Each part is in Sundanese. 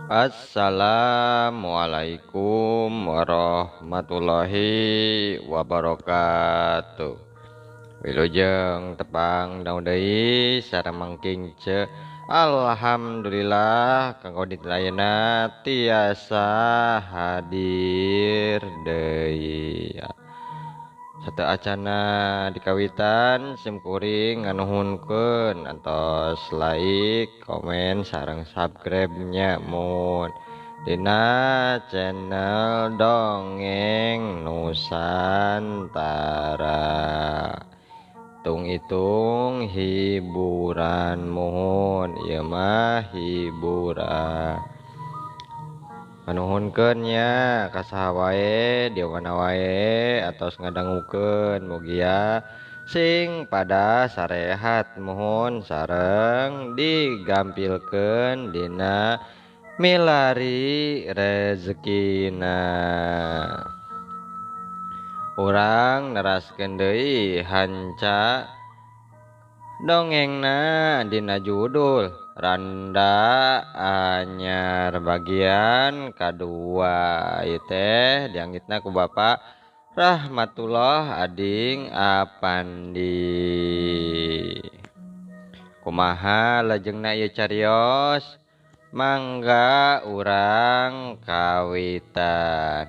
Assalamualaikum warahmatullahi wabarakatuh. Wilujeng tepang daun deui sareng mangking ce. Alhamdulillah kanggo dinten ayeuna tiasa hadir deui. Sateuacana dikawitan sim kuring nganuhunkeun antos like, komen sareng subscribe-nya mun dina channel Dongeng Nusantara. Hitung-hitung hiburan muhun, ieu mah hiburan. Nganuhunkeun nya ka saha wae, di mana wae atos ngadangukeun, mugia sing pada sarehat muhun sareng digampilkeun dina milari rezekina. Urang neraskeun deui hanca dongengna dina judul Randa Anyar bagian kadua. Ieu teh dianggitna ku Bapak Rahmatullah Ading Apandi. Kumaha lajengna ieu carios? Mangga urang kawitan.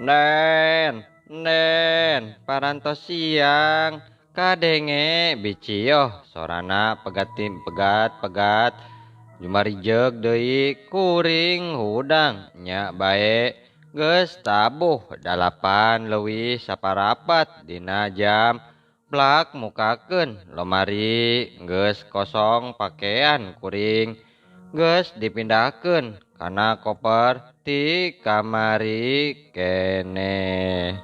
Nen, nen, parantos siang kadenge bicioh sorana pegatin pegat pegat jumarijeg deui kuring hudang nya bae geus tabuh 8 leuwih saparapat dina jam plak mukakeun lomari geus kosong pakaian kuring geus dipindahkeun kana koper ti kamari keneh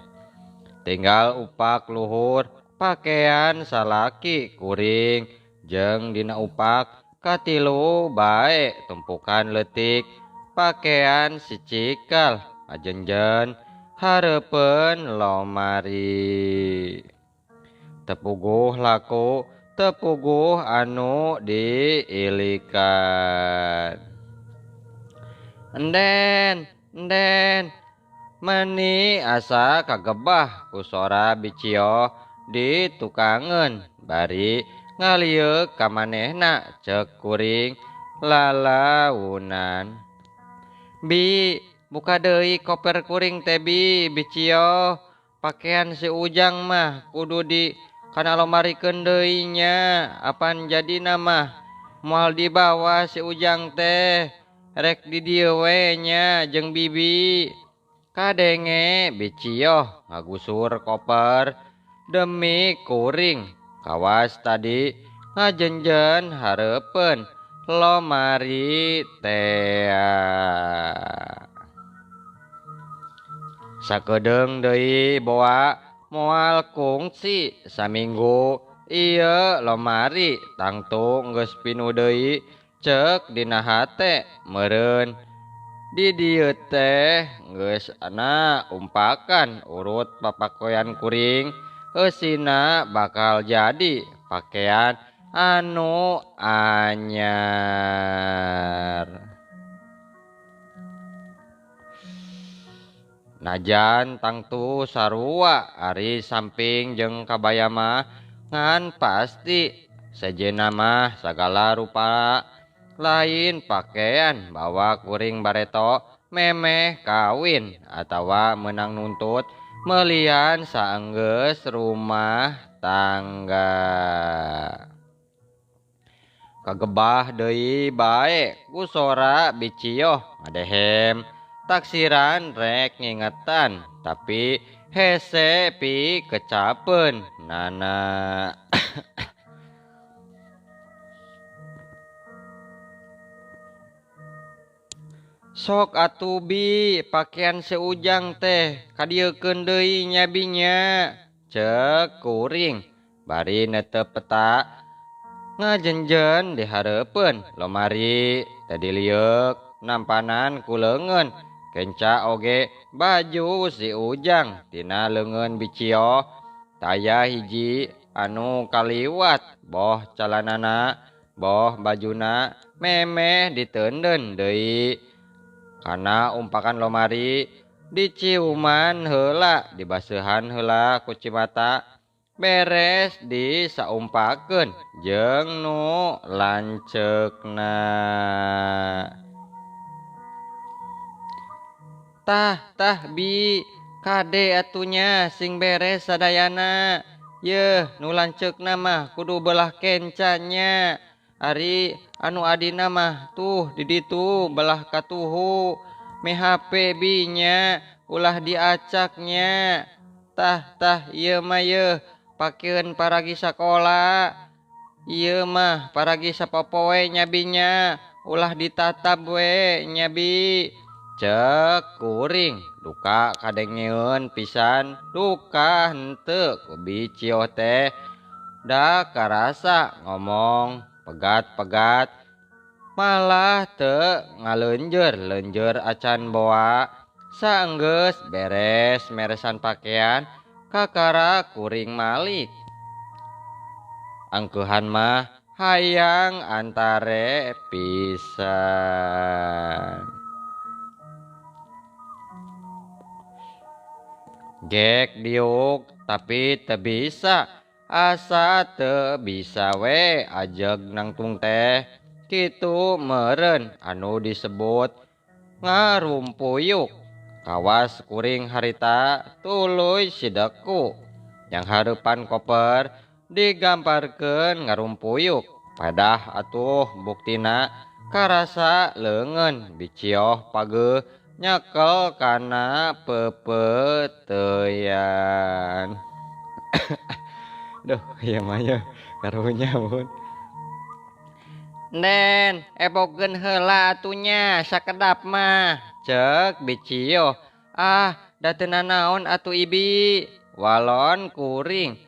tinggal upak luhur pakaian salaki kuring jeung dina upak katilu bae tumpukan leutik pakaian si cikal ajenjen hareupeun lomari. Tepuguh laku tepuguh anu diilikan. Enden enden meni asa kagebah ku sora bicioh di tukangeun bari ngalieuk ka manehna ceuk kuring lalaunan. Bi, buka deui koper kuring teh bi, bicioh pakaian si Ujang mah kudu di kana lomarikeun deui nya, apan jadina mah moal dibawa si Ujang teh, rek di dieu we nya jeung bibi. Kadenge bicioh ngagusur koper demi kuring kawas tadi ngajenjen hareupeun lomari tea. Sakedeung deui boa moal kungsi saminggu ieu lomari tangtu geus pinuh deui ceuk dina hate meureun. Di dieu teh geus ana umpakan urut papakoyan kuring eusina bakal jadi pakaian anu anyar. Najan tangtu sarua ari samping jeung kabaya mah ngan pasti sejenna mah sagala rupa lain pakaian bawa kuring bareto memeh kawin atawa meunang nuntut melian saenggeus rumah tangga. Kagebah deui bae ku sora bicioh ngadehem taksiran rek ngingetan tapi hese pi kecapeun nana. Sok atuh bi pakaian si Ujang teh kadieukeun deui nya bi nya, ceuk kuring bari netep peta ngajenjen di hareupeun lomari tadi lieuk nampanan ku leungeun kenca oge baju si Ujang tina leungeun bicioh taya hiji anu kaliwat boh calanana Boh bajuna memeh diteundeun deui. Kana umpakan lomari diciuman heula, dibaseuhan heula ku cimata, beres disaumpakeun jeung nu lanceukna. Tah tah bi, kade atunya sing beres sadayana. Yeuh nu lanceukna mah kudu belah kencanya. Ari anu adina mah tuh di ditu belah katuhu. Me HP binya ulah diacaknya. Tah tah ieu mah yeuh pakeun paragi sakola. Ieu mah paragi sapopoe nya binya, ulah ditatab we nya bi. Cek kuring duka kadengeun pisan duka henteu ku Bicioh teh. Da karasa ngomong pegat-pegat malah teu ngalenjeur-lenjeur acan boa. Saenggeus beres meresan pakaian kakara kuring malik. Angkeuhan mah hayang antare pisan. Gek diuk tapi teu bisa, asa teu bisa we ajeg nangtung teh. Kitu meureun anu disebut ngarumpuyuk. Kawas kuring harita tuluy sideku. Yang hareupan koper digamparkeun ngarumpuyuk. Padah atuh buktina karasa leungeun Bicioh pageuh nyekel kana pepeteuyan. Duh, ieu mah yeuh karunya mun. Nden, ebokeun heula atunya sakedap mah. Cek Bicioh. Ah, da teu nanaon atuh ibi. Walon kuring.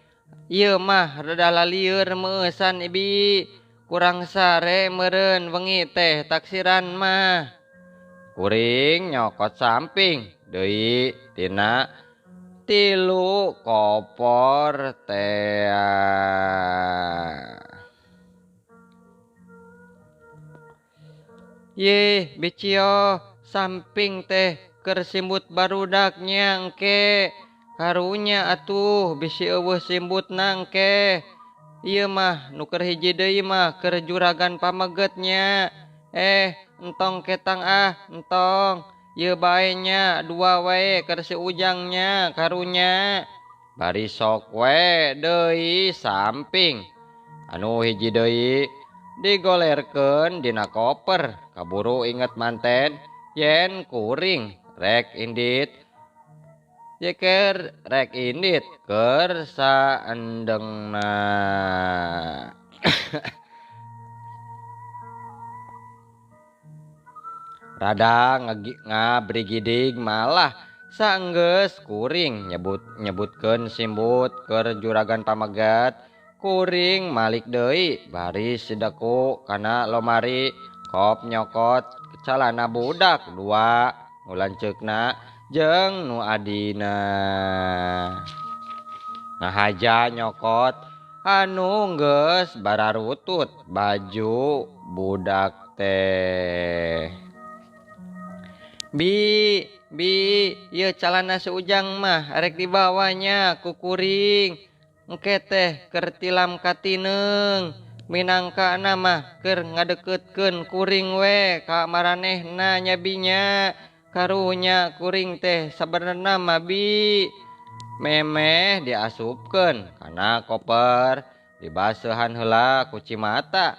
Ieu mah rada lalieur meueusan ibi. Kurang sare meureun wengi teh taksiran mah. Kuring nyokot samping deui tina 3 kopor tea. Yeh, Bicioh, samping teh keur simbut barudaknya engke. Karunya atuh bisi eueuh simbutna engke. Ieu mah nu keur hiji deui mah keur juragan pamegetnya. Entong ketang ah, entong. Ieu bae nya 2 wae keur si Ujangnya karunya. Bari sok we deui samping. Anu hiji deui digolerkeun dina koper. Kaburu inget manten yen kuring rek indit. Yeker rek indit keur saendengna. Rada ngabrigidig malah saenggeus kuring nyebutkeun simbut keur juragan pamegat. Kuring malik deui bari sideku kana lomari kop nyokot calana budak 2 nu lanceukna jeung nu adina. Ngahaja nyokot anu geus bararutut baju budak teh. Bi, bi, ieu calana si Ujang mah arek dibawanya ku kuring. Engke teh keur tilam katineung. Minangkana mah keur ngadeukeutkeun kuring we ka maranehna nya binya. Karunya kuring teh sabenerna mah bi. Memeh diasupkeun kana koper, dibaseuhan heula ku cimata.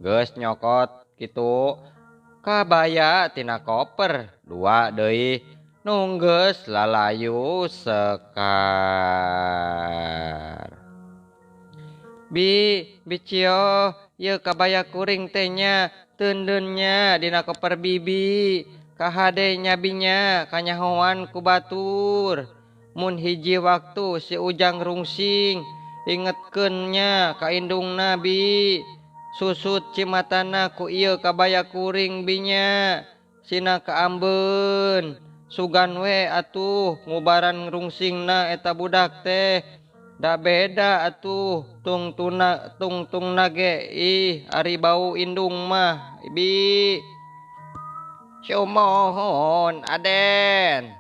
Geus nyokot kitu kabaya tina koper 2 deui nunggeus lalayu sekar. Bi, Bicioh, ieu kabaya kuring teh nya teundeunnya dina koper bibi. Kahade nya binya kanyahoan ku batur. Mun hiji waktu si Ujang rungsing ingetkeun nya ka indungna bi. Susut cimatana ku ieu kabaya kuring binya. Sina kaambeun. Sugan we atuh ngubaran rungsingna eta budak teh. Da beda atuh tungtuna tungtungna ge ih ari bau indung mah bi. Sumohon Aden.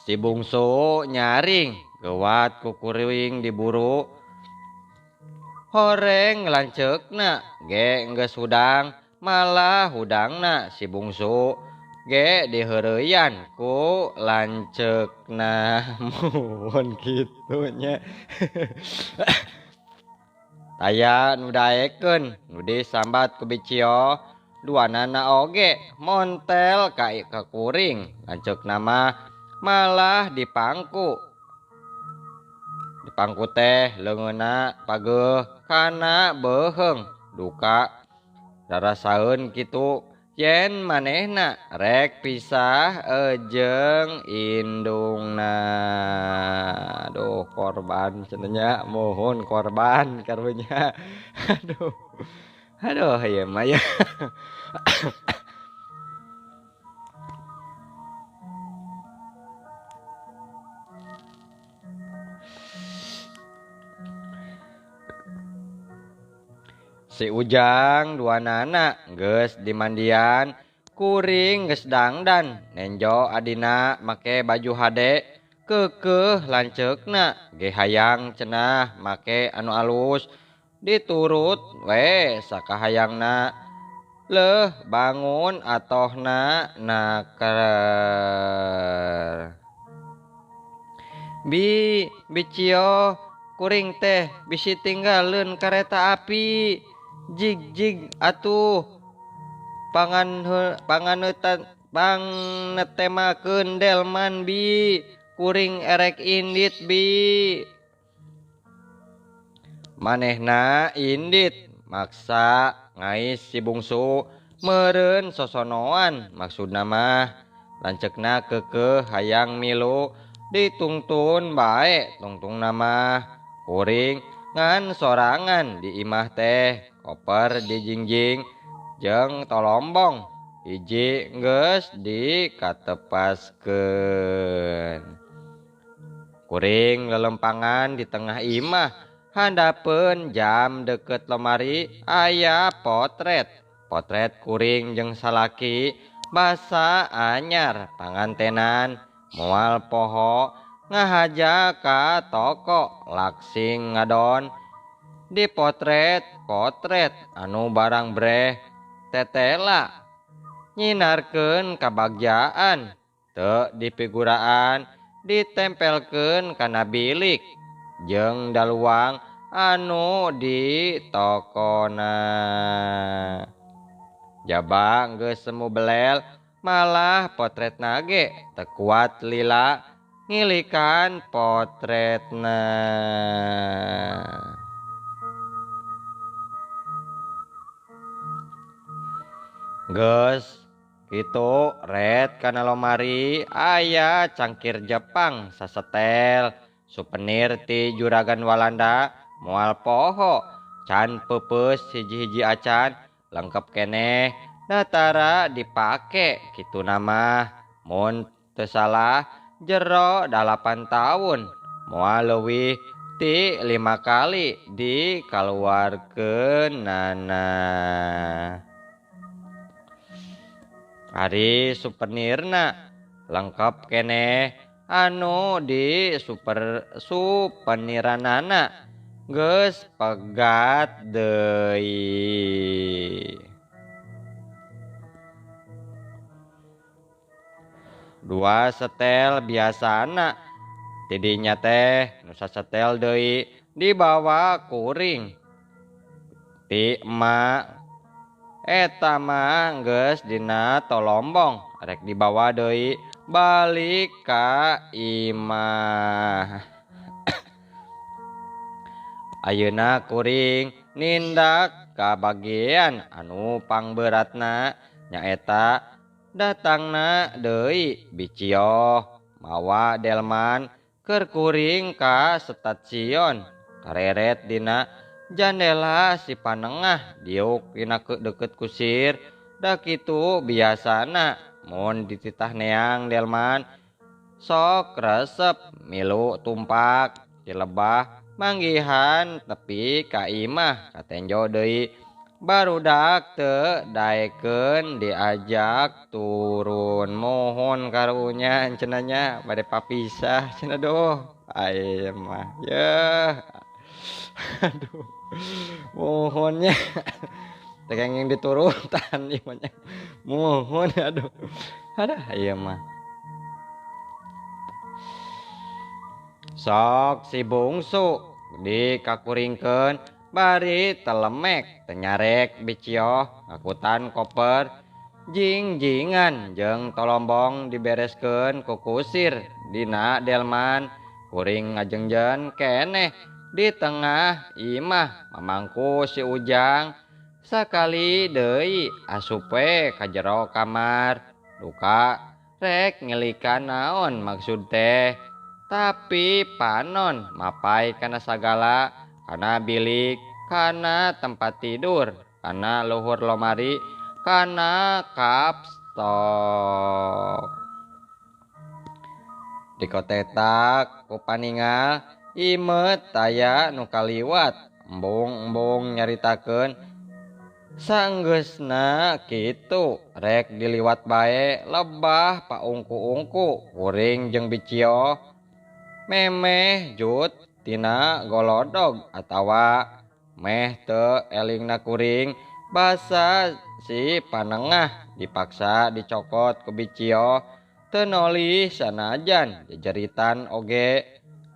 Si bungsu nyaring geuwat ku kuring diburu. Horeng lanceukna ge geus hudang malah hudangna si bungsu ge diheureuyaan ku lanceukna. Mun kitu nya. Aya nu daekeun nu disambat ku Bicio duanana oge montel ka kuring lanceukna mah malah dipangku. Dipangku teh leungeunna pageuh kana beuheung duka rarasaeun kitu yen manehna rek pisah jeung indungna. Aduh korban cenah nya, mohon korban karunya. Aduh. Aduh ieu mah ya. Si Ujang duanana geus dimandian kuring geus dangdan nenjo adina make baju hade keukeuh lanceukna ge hayang cenah make anu alus diturut we sakahayangna leuh bangun atohna naker. Bi Bicio kuring teh bisi tinggaleun kareta api jig-jig atuh panganetan pangnetemakeun delman bi kuring erek indit bi. Manehna indit maksa ngais si bungsu meureun sosonoan maksudna mah lanceukna keukeuh hayang milu ditungtun bae tungtungna mah kuring ngan sorangan di imah teh koper dijingjing jeung tolombong hiji geus dikatepaskeun. Kuring lelempangan di tengah imah handapeun jam deket lemari aya potret. Potret kuring jeung salaki basa anyar pangantenan moal poho ngahaja ka toko laksing ngadon di potret-potret anu barang breh tetela nyinarkeun kabagjaan teu dipiguraan ditempelkeun kana bilik jeung daluang anu di tokona. Jaba geus semu belel malah potretna ge teu kuat lila ngilikan potretna. Geus kitu red kana lomari aya cangkir Jepang sasetel souvenir ti juragan Walanda moal poho can peupeus hiji-hiji acan lengkep keneh datara dipake kitu nama mun teu salah jero 8 tahun moal leuwih ti 5 kali dikaluarkeunana. Ari souvenirna lengkap keneh anu di supeniranana geus pegat deui. Dua setel biasana tidinya teh nu sasetel deui dibawa kuring ti emak. Eta mah geus dina tolombong rek dibawa deui balik ka imah. Ayeuna kuring nindak ka bagian anu pangberatna nyaeta datangna deui Bicio mawa delman keur kuring ka stasiun kareret dina jandela si panengah diuk dina deket kusir da kitu biasana mun dititah neang delman Sok resep milu tumpak cilebah manggihan tepi ka imah katenjo deui barudak teu daekeun diajak turun mohon karunya cenah nya bade papisah cenah duh aya mah yeuh aduh mohonnya teh kenging diturutan ieu mah mohon aduh aduh ieu mah sok si bungsu dikakuringkeun bari telemek teu nyarek bicioh ngakutan koper jingjingan jeung tolombong dibereskeun ku kusir dina delman kuring ngajengjen keneh di tengah imah mamangku si Ujang sakali deui asupe ka jero kamar duka rek ngelikan naon maksud teh tapi panon mapai kana sagala kana bilik kana tempat tidur kana luhur lomari kana kapstok dikotetak ku paningal imet taya nu kaliwat embung-embung nyaritakeun sanggeusna kitu rek diliwat bae lebah paungku-ungku kuring jeung bicioh memeh jut tina golodog atawa meh teu elingna kuring basa si panengah dipaksa dicokot ku bicioh teu nolih sanajan jejeritan oge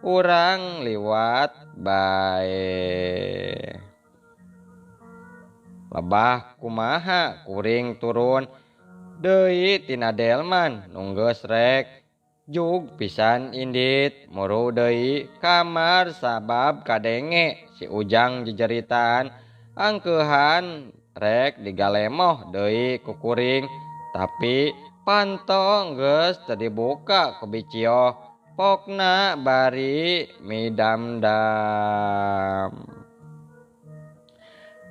urang liwat bae lebah kumaha kuring turun deui tina delman nunggeus rek jug pisan indit muru deui kamar sabab kadenge si Ujang jejeritan angkeuhan rek digalemoh deui ku kuring tapi panto geus teu dibuka ku bicioh pokna bari midamdam.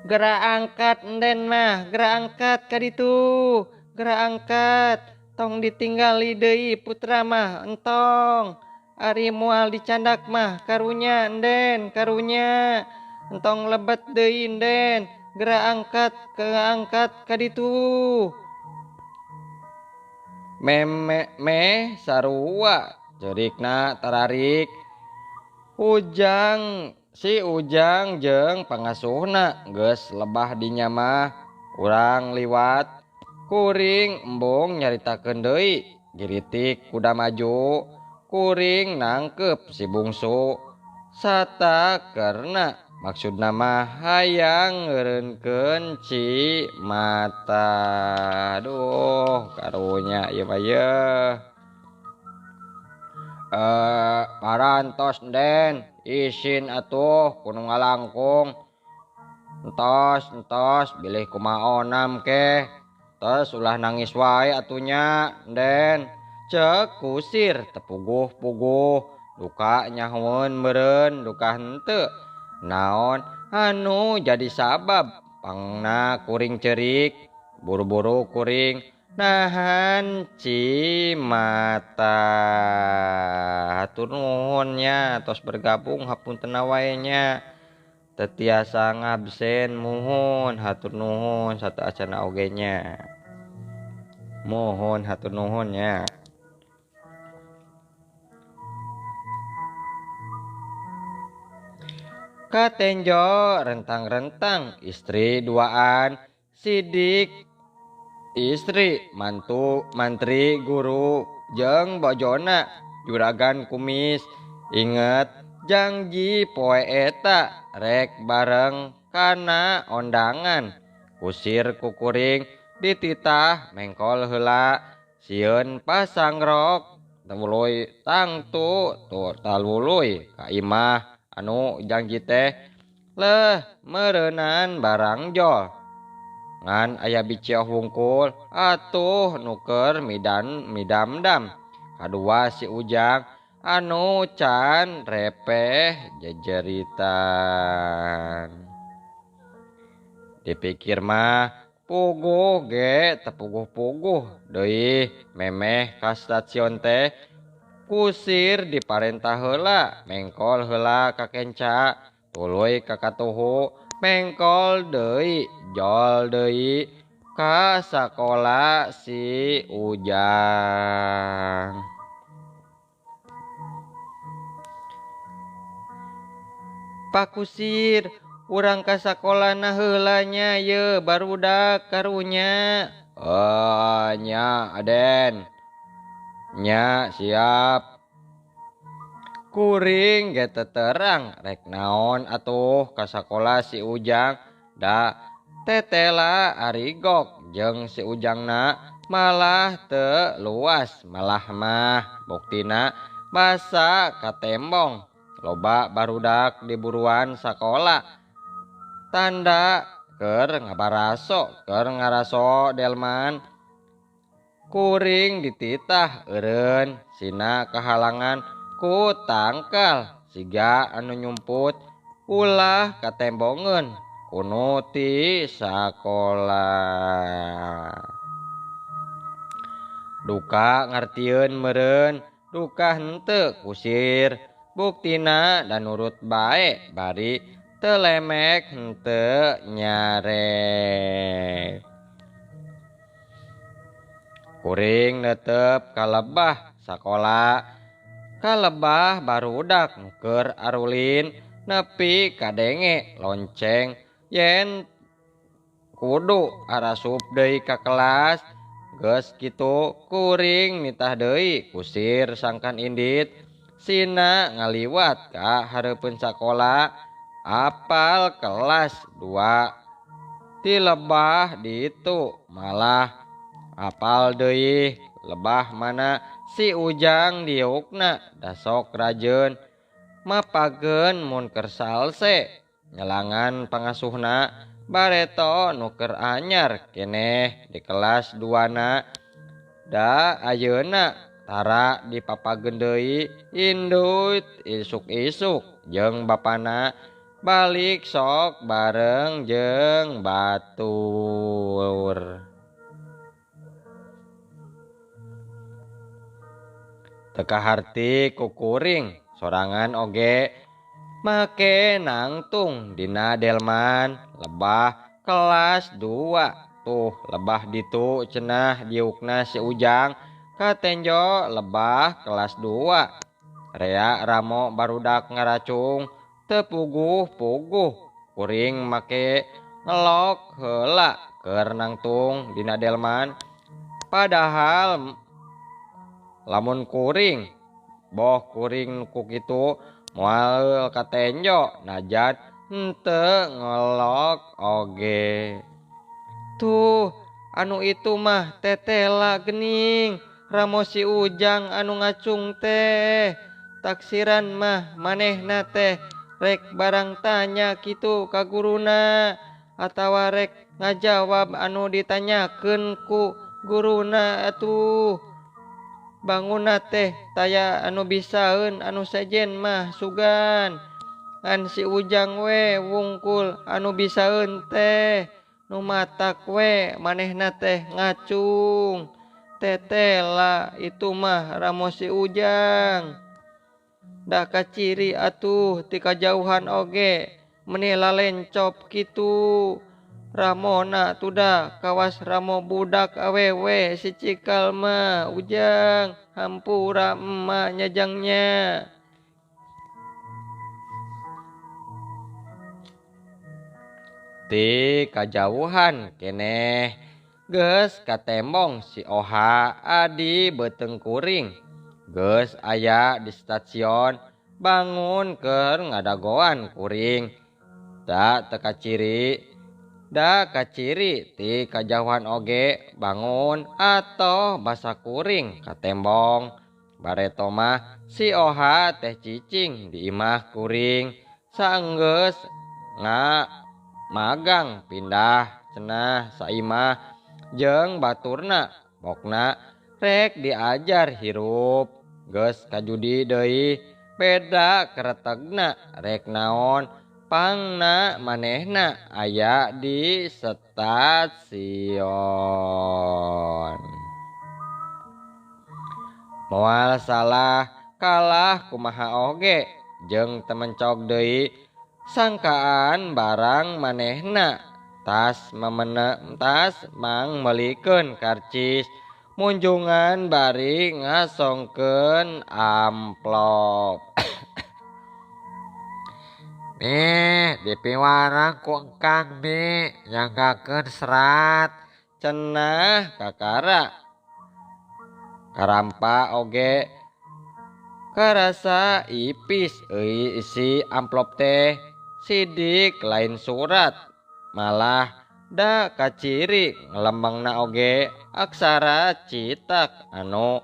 Geura angkat enden mah, geura angkat ka ditu, geura angkat tong ditinggali deui putra mah entong ari moal dicandak mah karunya enden karunya entong lebet deui enden geura angkat ke angkat ka ditu meme meh sarua cerikna tararik Ujang si Ujang jeung pangasuhna geus lebah dinya mah urang liwat kuring embung nyaritakeun deui giritik kuda maju kuring nangkep si bungsu satakerna maksudna mah hayang ngeureunkeun ci mata aduh karunya ieu mah yeuh parantos den isin atuh kudu ngalangkung entos entos bilih kumaonam ke tos ulah nangis wae atunya den cek kusir tepuguh-puguh duka nyahoeun meureun duka henteu naon anu jadi sabab pangna kuring cerik buru-buru kuring nahan ci mata hatur nuhun nya tos bergabung hapunten wae nya teu tiasa ngabsen muhun hatur nuhun sateuacanna oge nya mohon hatur nuhun nya. Katenjo rentang-rentang istri duaan sidik istri mantu mantri guru jeung bojona juragan kumis inget janji poe eta rek bareng kana ondangan kusir kukuring dititah mengkol heula sieun pasang rok tuluy tangtu taluluy ka imah anu janji teh leh meureunan barang jol ngan aya bicioh wungkul atuh nuker midan midamdam kadua si Ujang anu can repeh jejeritan dipikir mah puguh ge tepuguh-puguh deui memeh ka stasiun teh Kusir diparentah heula mengkol heula ka kenca tuluy ka katuhu mengkol deui jol deui ka sakola si Ujang. Pak Kusir, urang ka sakolana heula nya ye barudak karunya. Oh nya Aden. Nya siap. Kuring ge teu terang rek naon atuh ka sakola si Ujang da tetela arigok jeung si Ujangna malah teu luas malah mah buktina basa katembong loba barudak di buruan sakola tanda keur ngabaraso keur ngaraso delman. Kuring dititah eureun sina kahalangan ku tangkal siga anu nyumput ulah katembongeun kuno ti sakola. Duka ngartieun meureun duka henteu kusir buktina dan nurut bae bari teu lemek henteu nyarek. Kuring netep kalebah sakola kalebah barudak keur arulin nepi kadenge lonceng yen kudu arasup deui ka kelas. Geus kitu kuring nitah deui kusir sangkan indit sina ngaliwat ka hareupeun sakola apal kelas 2 ti lebah ditu malah apal deui lebah mana si Ujang diukna dasok rajeun mapageun mun keur salse nyelangan pangasuhna bareto nu keur anyar keneh di kelas 2 na da ayeuna tara dipapageun deui indut isuk-isuk jeung bapana balik sok bareng jeung batur. Teu kaharti ku kuring sorangan oge make nangtung dina delman lebah kelas 2 tuh lebah ditu cenah diukna si Ujang katenjo lebah kelas 2 rea ramo barudak ngaracung teu puguh-puguh kuring make ngelok heula keur nangtung dina delman padahal lamun kuring boh kuring ku kitu moal katenjo najan henteu ngelok oge. Tuh anu itu mah tetela gening ramo si Ujang anu ngacung teh taksiran mah manehna teh rek barang tanya kitu ka guruna atawa rek ngajawab anu ditanyakeun ku guruna atuh. Bangunna teh taya anu bisaeun anu sejen mah sugan ngan si Ujang we wungkul anu bisaeun teh nu matak we manehna teh ngacung tetela itu mah ramo si Ujang da kaciri atuh ti kajauhan oge meni lalencop kitu ramona tudah kawas ramo budak awewe si cikal mah Ujang hampura emak nyajangnya. Ti kajauhan keneh geus katembong si Oha adi beuteung kuring geus aya di stasiun bangun keur ngadagoan kuring da teu kaciri da kaciri ti kajauhan oge bangun atau basa kuring katembong bareto mah si Oha teh cicing di imah kuring saenggeus nga magang pindah cenah saimah jeung baturna pokna rek diajar hirup geus kajudi deui beda keretegna rek naon pangna manehna aya di stasiun. Moal salah kalah kumaha oge jeung temencog deui sangkaan barang manehna tas memene tas mang meulikeun karcis munjungan bari ngasongkeun amplop. Nih dipiwarang ku engkang bi nyanggakeun serat cenah kakara karampa oge karasa ipis euy isi amplop teh sidik lain surat malah da kaciri ngelembangna oge aksara citak anu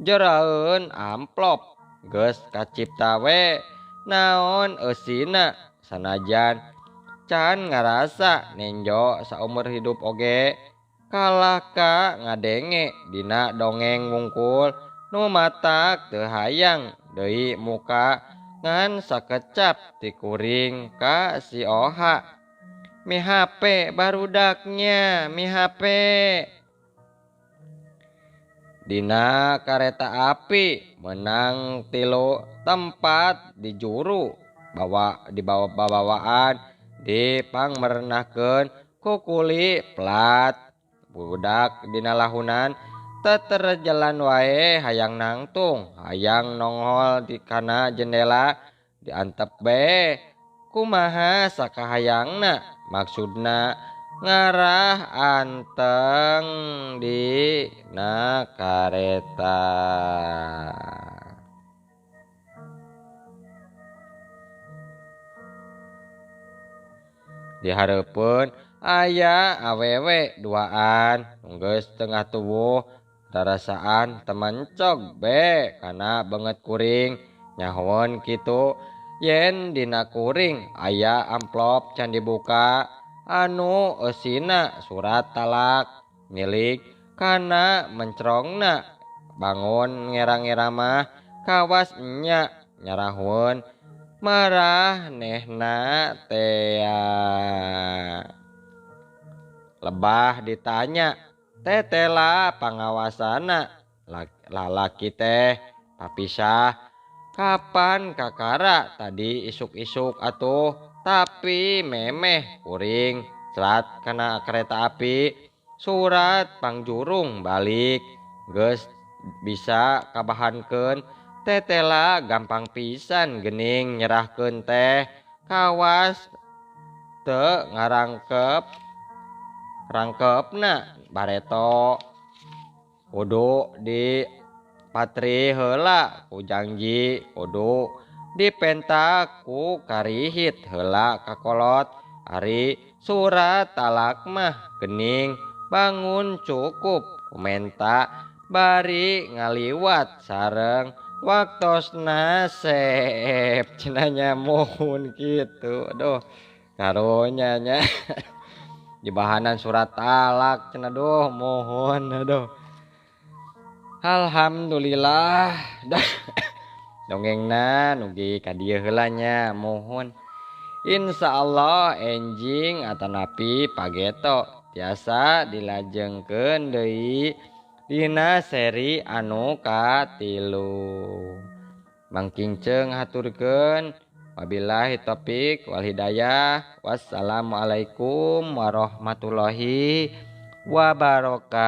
jeraeun amplop geus kacipta we naon eusina sanajan can ngarasa nenjo saumur hidup oge kalah ka ngadenge dina dongeng wungkul nu matak teu hayang deui muka ngan sakecap ti kuring ka si Oha. Mi HP barudaknya, mi HP. Dina kareta api menang tilu tempat di juru bawa dibawa babawaan dipangmerenahkeun ku kuli plat budak dina lahunan teterjalan wae hayang nangtung hayang nongol di kana jendela diantep be kumaha sakahayangna maksudna ngarah anteng dina kareta. Di hareupeun aya awewe duaan geus tengah tubuh darasaan temencog be kana beungeut kuring nyahoan kitu yen dina kuring aya amplop can dibuka anu eusina surat talak milik kana mencrongna bangun ngerang-ngerang mah kawas nya nyarahun marah nehna tea. Lebah ditanya tetela pangawasana lalaki teh papisah kapan kakara tadi isuk-isuk atuh tapi memeh kuring serat kana kereta api surat pangjurung balik geus bisa kabahankeun tetela gampang pisan gening nyerahkeun teh kawas teu ngarangkep rangkepna bareto kudu di patri heula ku janji kudu dipenta ku karihit heula kakolot ari surat talak mah gening bangun cukup kumenta bari ngaliwat sareng waktosna sep cenah mohon kitu aduh karunya nya di bahanan surat talak cenah duh mohon aduh. Alhamdulillah dongengna nugi ka dieu heula nya mohon insyaallah enjing atanapi pageto tiasa dilajengkeun deui dina seri anu katilu. Mang Kinceng haturkeun wabillahi taufik wal hidayah. Wassalamualaikum warahmatullahi wabarakatuh.